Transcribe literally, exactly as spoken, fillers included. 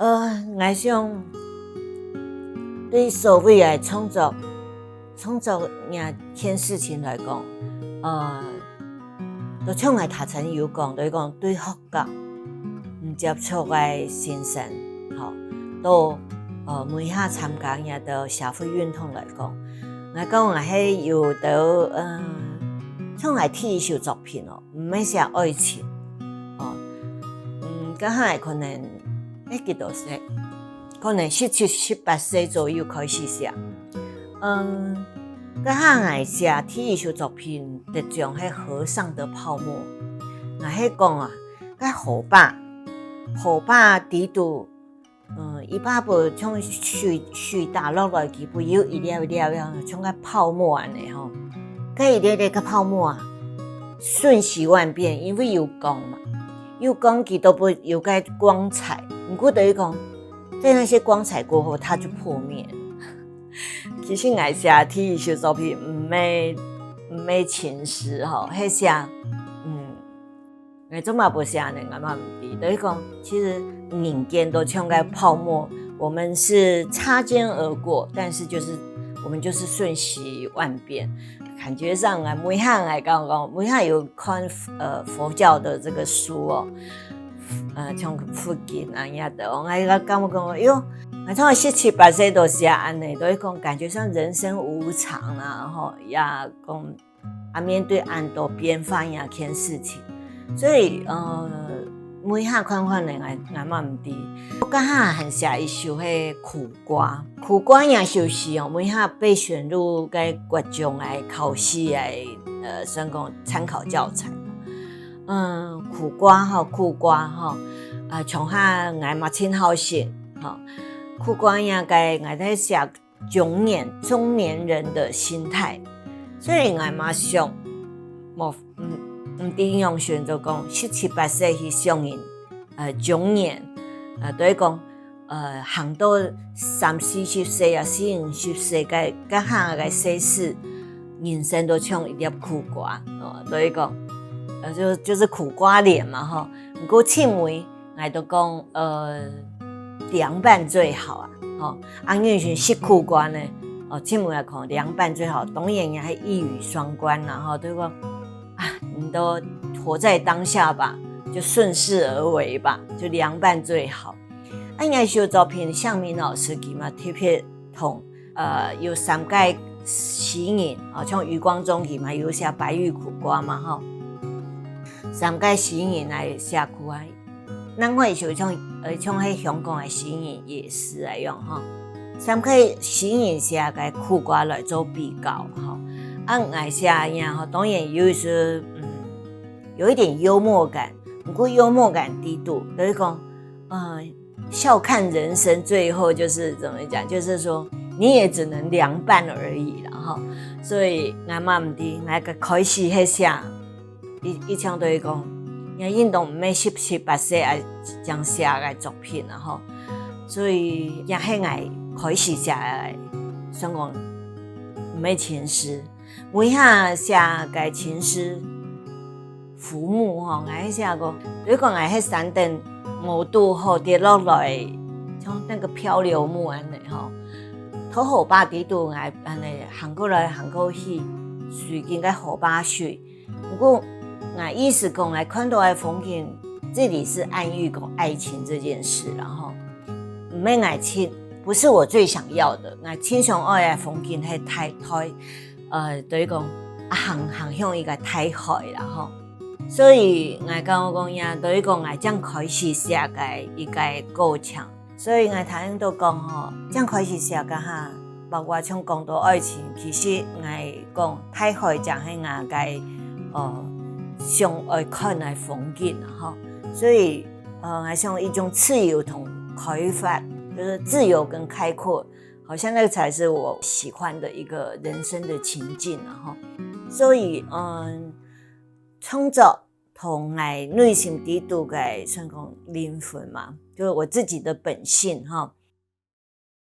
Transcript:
呃，𠊎想對所謂个創作，創作這件事情來講，呃，就像𠊎頭先有講，就係講對學校，嗯，接觸个先生，吼，到，呃，尾下參加這个社會運動來講，𠊎講𠊎係有兜，呃，像𠊎第一首作品哦，毋係寫愛情，哦，嗯，該下可能係幾多歲，可能十七、十八歲左右開始寫。嗯，該下𠊎寫第一首作品得獎係《和尚的泡沫》，𠊎係講啊，該河壩，河壩底肚，嗯，一把把像水，水打落來，佢會有一粒一粒樣，像个泡沫恁呢吼。該一粒粒个泡沫啊，瞬息萬變，因為有光嘛，有光佢都會有个光彩。毋過等於講，在那些光彩過後，它就破滅了。其實𠊎寫第一首作品，毋係，毋係情詩吼，係寫，嗯，𠊎做麼个寫呢？𠊎嘛毋知。等於講，其實人間都像个泡沫，我們是擦肩而過，但是就是，我們就是瞬息萬變。感覺上啊，每下來講講，每下有看，呃，佛教的這個書哦，呃，像佛經啊，也都，𠊎感覺講，哎喲，𠊎從十七八歲都寫恁呢，都係講感覺上人生無常啊，吼，也講啊面對恁多變化這件事情，所以，呃，每下看看呢，𠊎，𠊎嘛毋知。𠊎該下還寫一首係苦瓜，苦瓜這首詩哦，每下被選入該國中个考試个，呃，算講參考教材。嗯，苦瓜吼，苦瓜吼，啊，從下𠊎嘛盡好食吼。苦瓜這个𠊎在寫中年，中年人的心態，所以𠊎嘛想，無，嗯，毋知仰選擇講十七八歲去想人，呃，中年，呃，就係講，呃，行到三四十歲啊，四五十歲个，該下个歲數，人生都像一粒苦瓜，哦，就係講，呃，就，就是苦瓜臉嘛吼。毋過盡尾 𠊎都講，呃，涼拌最好啊，吼，啊，因為係食苦瓜呢，哦，盡尾來講涼拌最好，當然也係一語雙關啦，吼，就係講，啊，你都活在當下吧，就順勢而為吧，就涼拌最好。啊，這首作品向明老師佢嘛特別同，呃，有三個詩人，哦，像余光中佢嘛有寫白玉苦瓜嘛，吼，三個詩人來寫苦瓜。 另外一首像，呃，像係香港个詩人也是恁樣吼。三個詩人寫个苦瓜來做比較吼。啊，𠊎寫个吼，當然有一些，嗯，有一點幽默感，毋過幽默感底肚，就係講，呃，笑看人生最後就是怎麼講，就是說你也只能涼拌而已啦吼。所以𠊎嘛毋知，𠊎个開始係寫 一，一向都係講，也應當毋係十七八歲啊，正寫个作品啊吼。所以也係𠊎開始寫个，算講毋係情詩。每下寫个情詩，浮木吼，𠊎係寫過，有一個𠊎係山頂無堵好跌落來，像那個漂流木恁呢吼。頭河壩底肚𠊎恁呢行過來行過去，隨緊个河壩水， 毋過，𠊎意思講，𠊎看到个風景，這裡是暗喻講愛情這件事啦吼。毋係𠊎盡，不是我最想要的，𠊎盡想愛个風景係大，大，呃，就係講，啊，行，行向一個大海啦吼。所以，𠊎感覺講呀，就係講，𠊎正開始寫个一個過程。 所以𠊎頭先都講吼，正開始寫个哈，包括像講到愛情，其實𠊎講大海正係𠊎个，呃，想愛看个風景啊吼。所以，呃，𠊎想一種自由同開闊，就是自由跟開闊，好像那個才是我喜歡的一個人生的情境啊吼。所以，嗯，創作 同𠊎內心底肚个算講靈魂嘛，就係我自己的本性哈。